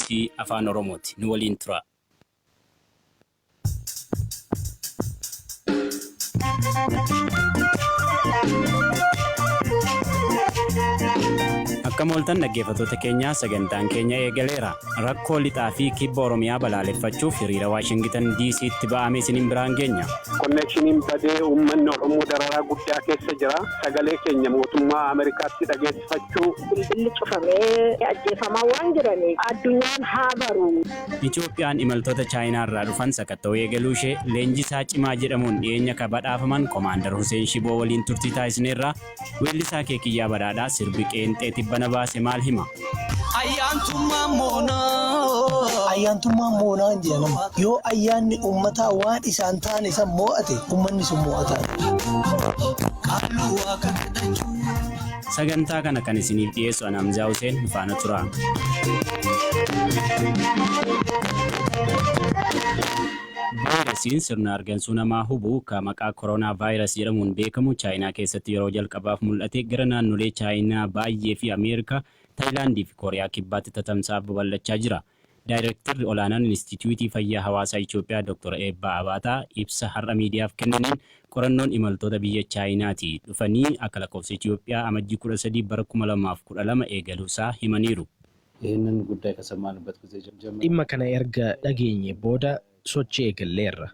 BBC Afaan Oromooti. Nu waliin turaa. Akkam ooltan dhaggeeffattoota keenya, sagantaan keenya eegaleera. Rakkoo lixaa fi kibba Oromiyaa balaaleffachuuf hiriira Waashingitan DC'tti ba'ame isiniin biraan geenya. Konneekshiniin badee uummanni Oromoo dararaa guddaa keessa jira. Sagalee keenya mootummaa Ameerikaatti dhageessifachuu. Bilbilli cufamee ajjeefamaa waan jiraniif addunyaan haa baru. Itoophiyaan imaltoota Chaayinaa irraa dhufan sakatta'uu eegaluu ishee, leenjisaa cimaa jedhamuun dhiyeenya ka badhaafaman Komaandar Huseen Shiboo waliin turtii taasisneerra. Weellisaa Keekiyyaa Badhaadhaa sirbi qeenxee tibbana baase maal hima? Ayyaantummaan moonaa. Ayyaantummaan moonaa hin jedhamu. Yoo ayyaanni uummataa waan isaan taane san moo'ate, uummanni sun moo'ataadha. Qaalluu waaqa kadhachuu. Sagantaa kana kan isiniif dhiyeessu ana Hamzaa Huseen, nu faana turaa. Vaayirasiin sirna hargansuu namaa hubu ka maqaa Koronaa Vaayirasi jedhamuun beekamu Chaayinaa keessatti yeroo jalqabaaf mul'ate gara naannolee Chaayinaa baay'ee fi Ameerikaa, Taayilaandii fi Kooriyaa Kibbaatti tatamsa'aaf babal'achaa jira. Daayrektarri olaanaan Inistiitiyuutii Fayyaa Hawaasaa Itiyoophiyaa Dr. Eebbaa Abaataa ibsa har'a miidiyaaf kennaniin qorannoon imaltoota biyya Chaayinaatii dhufanii akka lakkoofsa Itiyoophiyaa Amajjii 13 bara 2012 eegaluusaa himaniiru. ይህንን ጉዳይ ከሰማንበት ጊዜ ጀምሮ Dhimma kana erga dhageenye booda sochii eegalleerra.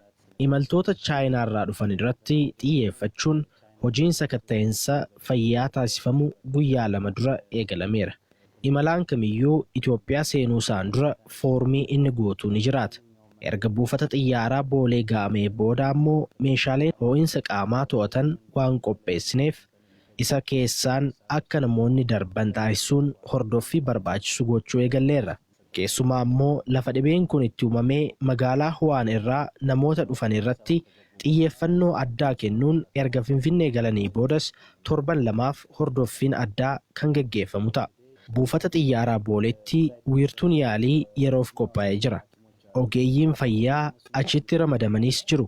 Imaltoota Chaayinaarraa dhufan irratti xiyyeeffachuun hojiin sakatta'insa fayyaa taasifamu guyyaa 2 dura eegalameera. Imalaan kamiyyuu Itoophiyaa seenuu isaan dura foormii inni guutu ni jiraata. Erga buufata xiyyaaraa Boolee ga'amee booda ammoo meeshaaleen ho'iinsa qaamaa to'atan waan qopheessineef isa keessaan akka namoonni darban taasisuun hordoffii barbaachisu gochuu eegalleerra. Keessumaa ammoo lafa dhibeen kun itti uumamee magaalaa Huwaan irraa namoota dhufan irratti xiyyeeffannoo addaa kennuun erga Finfinnee galanii boodas torban 2f hordoffiin addaa kan geggeeffamu ta'a. Buufata xiyyaaraa Booleetti wiirtuun yaalii yeroof qophaa'ee jira. Ogeeyyiin fayyaa achitti ramadamaniis jiru.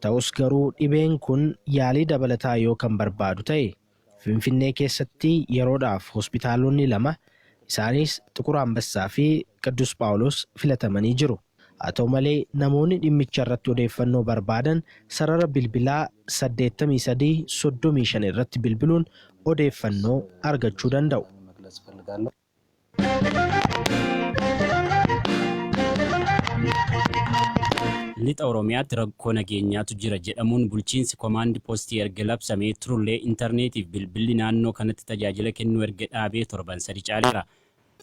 Ta'us garuu dhibeen kun yaalii dabalataa yoo kan barbaadu ta'e Finfinnee keessatti yeroodhaaf hospitaalonni 2, isaanis Xuqur Ambassaa fi Qiddus Phaawulos filatamanii jiru. Haa ta'u malee namoonni dhimmicha irratti odeeffannoo barbaadan sarara bilbilaa 83 35 irratti bilbiluun odeeffannoo argachuu danda'u. መግለጽ እፈልጋለሁ። Lixa Oromiyaatti rakkoo nageenyaatu jira jedhamuun bulchiinsi komaandi poostii erga labsamee turullee intarneetiif bilbilli naannoo kanatti tajaajila kennuu erga dhaabee torban 3 caaleera.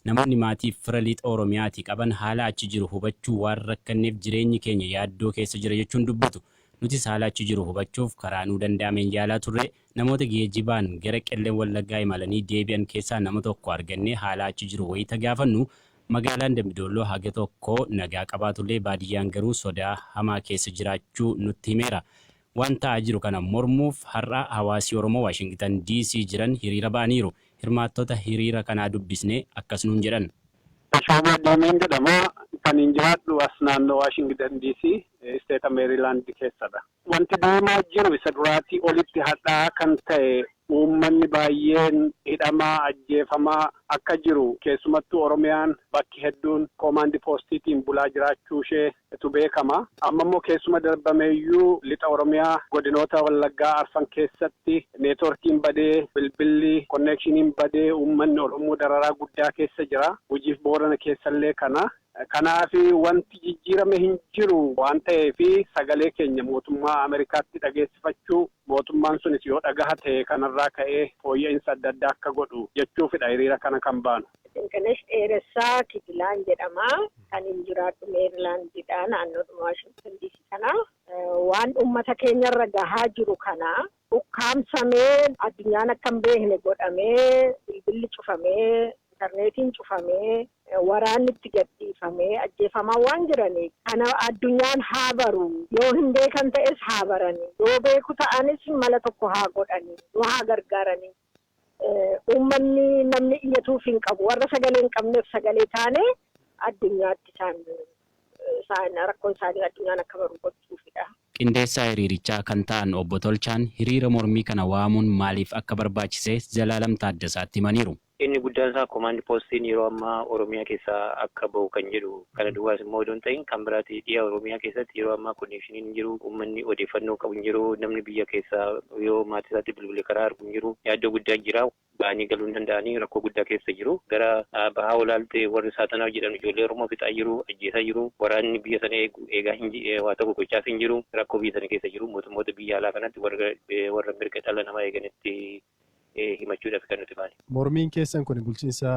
Namoonni maatiif fira lixa Oromiyaatii qaban haala achi jiru hubachuu waan rakkanneef jireenyi keenya yaaddoo keessa jira jechuun dubbatu. Nutis haala achi jiru hubachuuf karaa nuu danda'ameen yaalaa turre. Namoota geejibaan gara Qellem Wallaggaa imalanii deebi'an keessaa nama tokko argannee haala achi jiru wayita gaafannu, magaalaan Dambidoolloo haga tokko nagaa qabaatullee baadiyyaan garuu sodaa hamaa keessa jiraachuu nutti himeera. Waan ta'aa jiru kana mormuuf har'a hawaasi Oromoo Waashingitan DC jiran hiriira ba'aniiru. Hirmaattota hiriira kanaa dubbisnee akkas nuun jedhan. Tashoomaa Diimeen jedhama. Kanin jiraadhu as naannoo Waashingtan DC, isteeta Meerilaand keessadha. Wanti deemaa jiru isa duraatii olitti hadhaa'aa kan ta'e, uummanni baay'een hidhamaa, ajjeefamaa akka jiru, keessumattuu Oromiyaan bakki hedduun koomaandi poostiitiin bulaa jiraachuu isheetu beekama. Amma immoo keessuma darbameeyyuu lixa Oromiyaa godinoota Wallaggaa arfan keessatti neetworkiin badee, bilbilli konneekshiniin badee, uummanni Oromoo dararaa guddaa keessa jira. Gujiif Boorana keessallee kana. Kanaaf wanti jijjiirame hin jiru waan ta'eef sagalee keenya mootummaa Ameerikaatti dhageessifachuu, mootummaan sunis yoo dhagaha ta'e kanarraa ka'ee fooyya'insa adda addaa akka godhu jechuufidha hiriira kana kan baanu. Dinqinesh Dheeressaa Kijilaan jedhama. Kan hin jiraadhu Meerilaandidha, naannoodhuma Waashingtan DC kana. Waan uummata keenyarra gahaa jiru kana ukkaamsamee addunyaan akka hin beekne godhamee, bilbilli cufamee, intarneetiin cufamee, waraanni itti gadhiifamee ajjeefamaa waan jiraniif kana addunyaan haa baru. Yoo hin beekan ta'es haa barani, yoo beeku ta'anis mala tokko haa godhani, nu haa gargaarani. Uummanni namni iyyatuuf hin qabu, warra sagalee hin qabneef sagalee taane addunyaatti isaan rakkoon isaanii addunyaan akka baru gochuufidha. Qindeessaa hiriirichaa kan ta'an Obbo Tolchaan hiriira mormii kana waamuun maaliif akka barbaachise Zalaalam Taaddasaatti himaniiru. Inni guddaan isaa komaandi poostiin yeroo ammaa Oromiyaa keessaa akka bahu kan jedhu kana duwwaas immoo odoo hin ta'in kan biraati dhiha Oromiyaa keessatti yeroo ammaa konneekshiniin hin jiru, uummanni odeeffannoo qabu hin jiru, namni biyya keessaa yoo maatii isaatti bilbile karaa argu hin jiru, yaaddoo guddaa jira. Ba'anii galuu hin danda'anii rakkoo guddaa keessa jiru. Gara bahaa olaalte warri saatanaa jedhamu ijoollee Oromoo fixaa jiru, ajjeesaa jiru. Waraanni biyya sana eegaa hin waa tokko gochaas hin jiru. Rakkoo biyya sana keessa jiru mootummoota biyya alaa kanatti warra mirga dhala namaa eeganitti himachuudhaaf kan nuti baane. Mormiin keessan kun bulchiinsa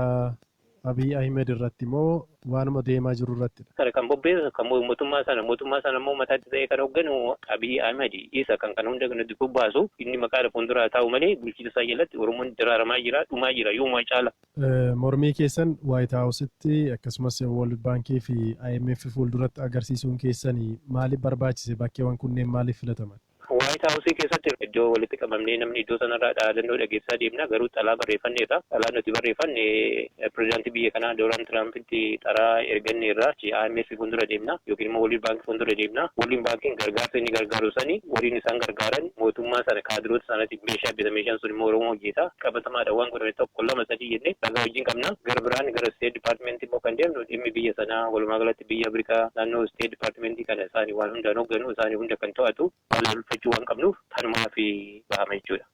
Abiy Ahmed irratti moo waanuma deemaa jiru irrattidha? Kana kan bobbeessu kan mootummaa sana immoo mataatti ta'ee kan hoogganu Abiy Ahmed isa kan kana hunda nutti bobbaasu inni maqaa fuulduraa taa'u malee bulchiinsa isaa jalatti Oromoon daraaramaa jira, dhumaa jira, yoomaa caala. Mormii keessan White House'tti akkasumas World Baankii fi IMF fuulduratti agarsiisuun keessanii maaliif barbaachise? Bakkeewwan kunneen maaliif filataman? White House keessatti iddoo walitti qabamnee namni iddoo sanarraa dhaadannoo dhageessisaa deemna garuu xalaa barreeffanneerra. Xalaa nuti barreeffanne pirezidaantii biyya kanaa Doonaald Tiraampiti xaraa erganneerra IMF fuuldura deemna yookiin immoo World Bank fuuldura deemna. World Bankiin gargaarsa inni gargaaru sani waliin isaan gargaaran mootummaa sana kaadiroota sanatti meeshaa bita meeshaan sun immoo Oromoo hojjeta. Qabatamaadha waan godhame tokko lama sadii jennee ragaa wajjin qabna. Gara biraan gara State Department immoo kan deemnu dhimmi biyya sanaa walumaa galatti biyya Afrikaa naannoo State Department kana isaanii waan hundaan hoogganu isaanii hunda kan to'atu balaaleffachuu waan qabnuuf kanumaa fi bahama jechuudha.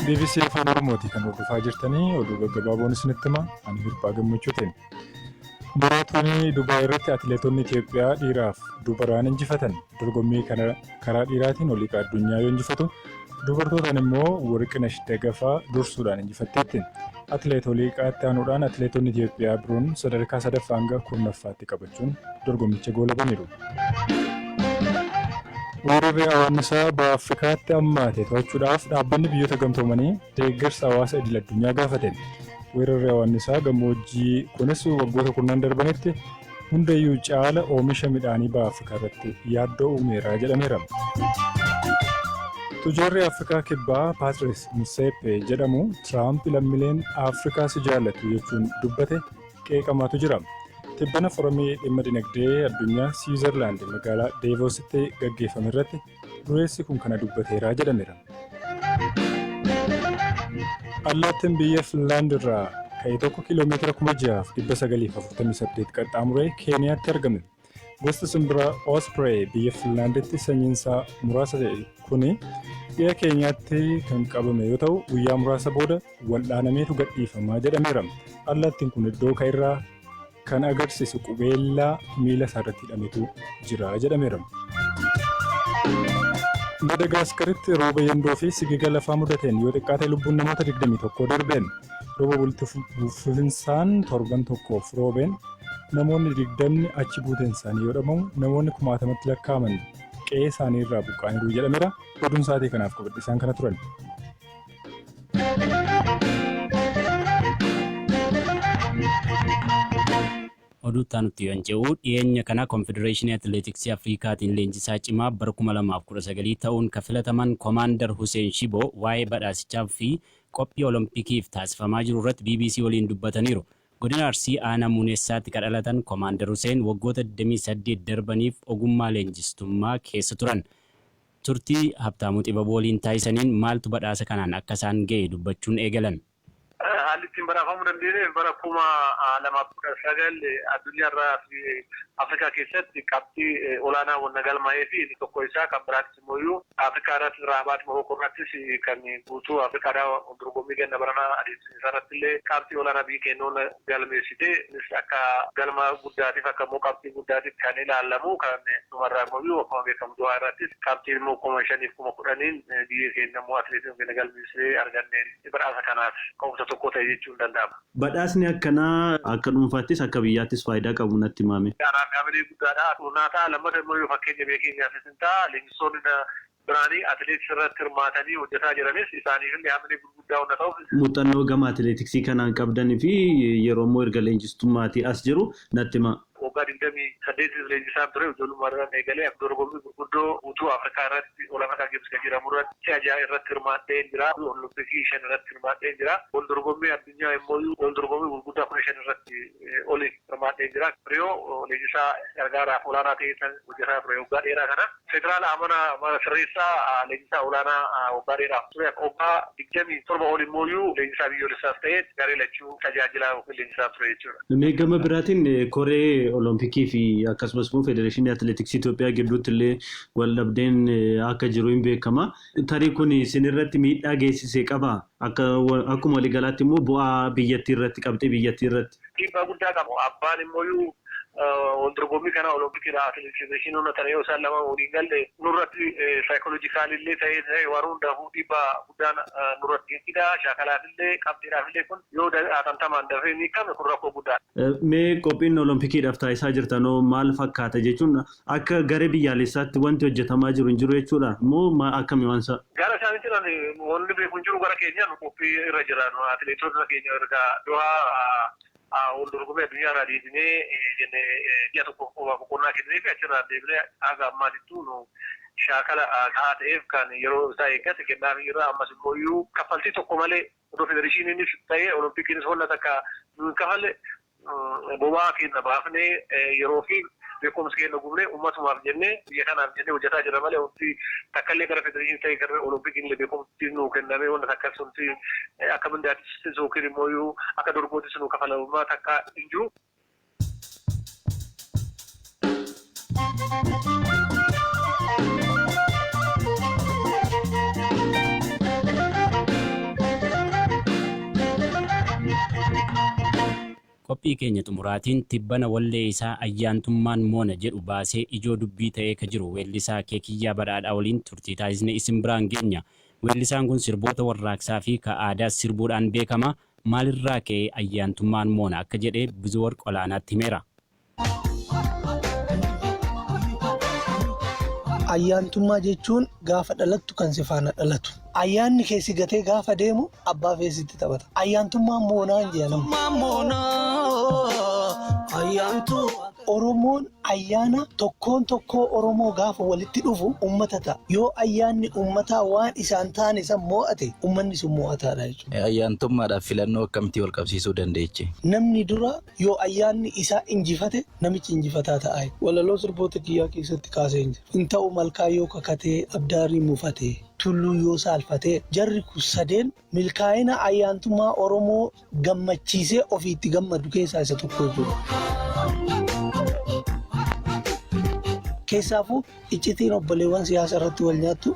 BBC Afaan Oromooti kan hordofaa jirtanii oduu gaggabaaboon isinitti hima ani Hirphaa Gammachuutiin. Maraatoonii Dubaay irratti atileetonni Itoophiyaa dhiiraaf dubaraan injifatan. Dorgommii karaa dhiiraatiin oliiqa addunyaa yoo injifatu dubartootaan immoo Warqinash Dagafaa dursuudhaan injifatteetti. Atileet Oliiqaatti aanuudhaan atileetonni Itoophiyaa biroon sadarkaa sadaffaa hanga kurnaffaatti qabachuun dorgommicha goolabaniiru. Weerarri hawaannisaa baha Afrikaatti hammaate to'achuudhaaf dhaabbanni biyyoota gamtoomanii deeggarsa hawaasa idil addunyaa gaafate. Weerarri hawaannisaa gammoojjii kunis waggoota kurnan darbanitti hundayyuu caala oomisha midhaanii baha Afrikaa irratti yaaddoo uumeera jedhameera. Tujaarri Afrikaa Kibbaa Paatris Motsepe jedhamu Tiraamp lammiileen Afrikaa si jaallatu jechuun dubbate qeeqamaatu jira. Tibbana foramii dhimma dinagdee addunyaa Siwiizerlaand magaalaa Deevoositti gaggeeffame irratti dureessi kun kana dubbateera jedhameera. Allaattiin biyya Finlaand irraa ka'e tokko kiiloomeetira 6,948 qaxxaamuree Keeniyaatti argame. Gosti simbiraa Osprey biyya Finlaanditti sanyiin isaa muraasa ta'e kuni dhiya Keeniyaatti kan qabame yoo ta'u guyyaa muraasa booda wal'aanameetu gadhiifamaa jedhameera. Allaattiin kun iddoo ka'irraa kan agarsiisu qubeellaa miila isaarratti hidhametu jira jedhameera. Madagaskaritti rooba yandoo fi sigiga lafaa mudateen yoo xiqqaate lubbuun namoota 21 darbeen rooba walitti fufinsaan torban tokkoof roobeen namoonni 20 achi buuteen isaanii yoo dhabamu namoonni kumaatamatti lakkaa'aman qe'ee isaanii irraa buqqa'aniiru jedhameera. Oduun sa'aatii kanaaf qabadhe isaan kana turan. Oduu itti yoo ce'u dhiyeenya kana Konfedereeshinii Atileetiksii Afrikaatiin leenjisaa cimaa bara 2019 ta'uun kan filataman Koomaandar Hussein Shiboo waa'ee badhaasichaa fi qophii Olompikiif taasifamaa jiru irratti BBC waliin dubbataniiru. Godina Arsii aanaa Muuneessaatti kan dhalatan Koomaandar Hussein waggoota 28 darbaniif ogummaa leenjistummaa keessa turan. Turtii Habtaamuu Xibabuu waliin taasisaniin maaltu badhaasa kanaan akka isaan ga'e dubbachuun eegalan. Haalli ittiin badhaafamuu dandeenye bara 2019 addunyaarraa fi Afrikaa keessatti qabxii olaanaa wanna galmaa'ee fi inni tokko isaa kan biraattis immoo Afrikaa irratti Raabaat Morookoo irrattis kan guutuu Afrikaadhaa dorgommii ganna baranaa adeemsisa irratti illee qabxii olaanaa biyyi kennuun galmeessite innis akka galma guddaatiif akka immoo qabxii guddaatiif kan ilaalamu kan dhumarraa immoo akkuma beekamu Dohaa irrattis qabxii immoo 5,000 10,000 biyyi keenya immoo atileetiin keenya galmeessee arganneen badhaasa kanaaf ka'umsa tokko ta'e jechuun danda'ama. Badhaasni akkanaa akka dhuunfaattis akka biyyaattis faayidaa qabu natti himame. Gabalee guddaadha. Naataa lammata immoo yoo fakkeenya biyya keenyaafis hin ta'a. Leenjisoonni biraanii atileetiksii irratti hirmaatanii hojjetaa jiranis isaaniif illee hamilee gurguddaa hunda ta'uuf. Muuxannoo gama atileetiksii kanaan qabdanii fi yeroo immoo erga leenjistummaatii as jiru natti hima. Waggaa 28 leenjisaa ture. Ijoollummaadhaan eegalee dorgommii gurguddoo guutuu Afrikaa irratti, All Africa Games kan jedhamu irratti si'a ja'a irratti hirmaadhee jira. Olompikii shan irratti hirmaadhee jira. Wal dorgommii addunyaa immoo wal dorgommii gurguddaa 15 irratti oli hirmaadhee jira. Riyoo leenjisaa gargaaraaf olaanaa ta'ee kan hojjetaa ture waggaa dheeraa kana. Federaala amana mana sirreessaa leenjisaa olaanaa waggaa dheeraaf ture. Waggaa 27 ol immoo leenjisaa biyyoolessaas ta'ee garee lachuu tajaajilaa yookiin leenjisaa ture jechuudha. Mee gama biraatiin koree Olompikii fi akkasumas immoo Federeeshinii Atileetiksii Itoophiyaa gidduutti illee wal dhabdeen akka jiru hin beekama. Tarii kun isin irratti miidhaa geessisee qabaa? Akkuma waliigalaatti immoo bu'aa biyyattii irratti, qabxii biyyattii irratti. Dhiibbaa guddaa qabu. Abbaan immoo wal dorgommii kana Olompikiidha atileetiksii tana yoo isaan lama waliin galle nurratti psychologically illee ta'ee waan hundaafuu dhiibbaa guddaan nurratti fida. Shaakalaaf illee, qabxiidhaaf illee, kun yoo atantamaan dafee ni qabne kun rakkoo guddaadha. Mee qophiin Olompikiidhaaf taasisaa jirtanoo maal fakkaata jechuun, akka garee biyyaalessaatti wanti hojjetamaa jiru hin jiru jechuudha moo akkami waan isaa? Gara isaaniitiin wanni beeku hin jiru. Gara keenyaan qophii irra jira. Atileetota keenya erga Dohaa wal dorgommii addunyaa irraa deebinee jennee ji'a tokko boqonnaa kennee fi achirraa deebinee haga ammaatittuu nu shaakala gahaa ta'eef kan yeroo isaa eeggate kennaafii irraa, ammas immoo iyyuu kaffaltii tokko malee odoo federeeshiniinis ta'ee Olompikiinis holla takka nu hin kafalle, boba'aa keenya baafnee, yeroo fi beekumsa keenya gubnee, uummatumaaf jennee, biyya kanaaf jennee hojjetaa jirra malee wanti takkallee gara federeeshinii ta'ee gara Olompikiin illee beekumsi nuu kennamee wanta takka sunti akka mindaattis yookiin immoo akka dorgootis nuu kafalamummaa takka hin jiru. Qophii keenya xumuraatiin tibbana wallee isaa "Ayyaantummaan Moona" jedhu baasee ijoo dubbii ta'ee ka jiru weellisaa Keekiyyaa Badhaadhaa waliin turtii taasisne isin biraan geenya. Weellisaan kun sirboota warraaqsaa fi ka aadaas sirbuudhaan beekama. Maalirraa ka'ee "Ayyaantummaan Moona" akka jedhee Bizuwarq Olaanaatti himeera. Ayyaantummaa jechuun gaafa dhalattu kan si faana dhalatu. Ayyaanni keessi gatee gaafa deemu abbaa feesitti taphata. Ayyaantummaan moonaa hin jedhamu. Oromoon ayyaana tokkoon tokkoo Oromoo gaafa walitti dhufu uummata ta'a. Yoo ayyaanni uummataa waan isaan taane san mo'ate, uummanni sun mo'ataadha jechuudha. Ayyaantummaadhaaf filannoo akkamitti wal qabsiisuu dandeeche? Namni dura yoo ayyaanni isaa injifate, namichi injifataa ta'a. Walaloo sirboota kiyyaa keessatti kaasee hin jiru. Hin ta'u malkaa yoo kakatee abdaarii mufatee, tulluu yoo saalfatee, jarri kun sadeen milkaa'ina ayyaantummaa Oromoo gammachiisee ofiitti gammadu keessaa isa tokko jechuudha. Keessaafuu iccitiin obboleewwan siyaasa irratti wal nyaattu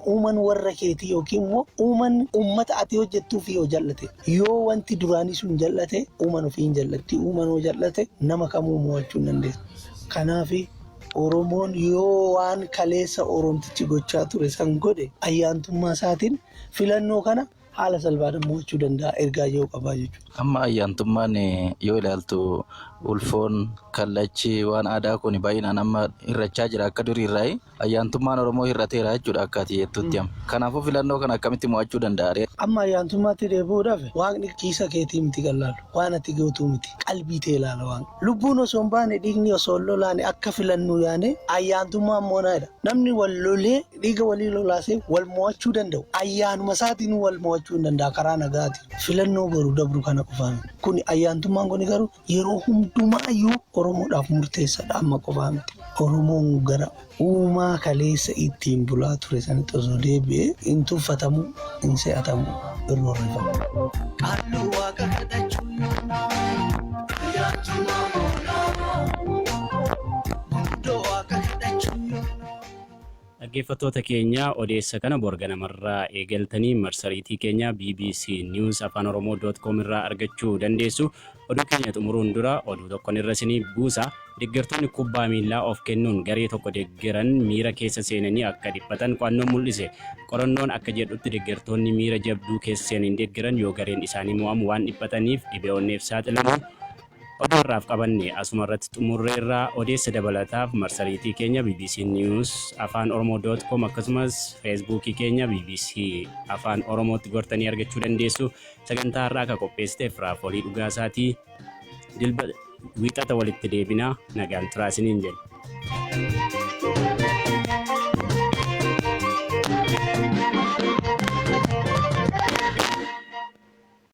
uuman warra keetii yookiin immoo uuman uummata ati hojjettuuf yoo jallate, yoo wanti duraanii sun jallate, uuman ofii hin jallatti. Uuman yoo jallate nama kamuu mo'achuu hin dandeessu. Kanaaf Oromoon yoo waan kaleessa Oromtichi gochaa ture san godhe, ayyaantummaa isaatiin filannoo kana haala salphaadhaan mo'achuu danda'a ergaa yoo qabaa jechuudha. Amma ayyaantummaan yoo ilaaltu, ulfoon kallachi waan aadaa kun baay'inaan amma hir'achaa jira akka durii irraa. Ayyaantummaan Oromoo hir'ateera jechuudha akka ati jettutti amma. Kanaafuu filannoo kana akkamitti mo'achuu danda'a? Amma ayyaantummaatti deebi'uudhaaf waaqni kiisa keetii miti kan laalu, waan ati gootuu miti, qalbii ta'e ilaala waaqni. Lubbuun osoo hin baane, dhiigni osoo hin lolaane akka filannuu yaane ayyaantummaan moonaadha. Namni wal lolee dhiiga walii lolaasee wal mo'achuu danda'u ayyaanuma isaatiin wal mo'achuu hin danda'a karaa nagaatiin. Filannoo boru dabru kana qofaa miti. Kuni ayyaantummaan kuni garuu yeroo hundumaayyuu Oromoodhaaf murteessaadha, amma qofaa miti. Oromoon gara uumaa kaleessa ittiin bulaa ture sanitti osoo deebi'ee hin tuffatamu, hin se'atamu, hin roorrifamu. Qaalluu waaqa kadhachuun ayyaantummaa moonaa. Manguddoo waaqa kadhachuun. Dhaggeeffattoota keenya, odeessa kana borga namarraa eegaltanii marsariitii keenya bbcnewsafaanoromoo.com irraa argachuu dandeessu. Oduu keenya xumuruun dura oduu tokkon irra isinii buusa. Deeggartoonni kubbaa miillaa of kennuun garee tokko deeggaran miira keessa seenanii akka dhiphatan qo'annoon mul'ise. Qorannoon akka jedhutti deeggartoonni miira jabduu keessa seenanii deeggaran yoo gareen isaanii mo'amu waan dhiphataniif dhibee onneef saaxilamu. Oduu har'aaf qabanne asuma irratti xumurreerraa. Odeessa dabalataaf marsariitii keenya bbcnewsafaanoromoo.com akkasumas Feesbuukii keenya BBC Afaan Oromootti gortanii argachuu dandeessu. Sagantaa har'aa kan qopheessite Firaafolii Dhugaasaatii. Dilba Wiixata walitti deebinaa, nagaan turaa isiniin jenna.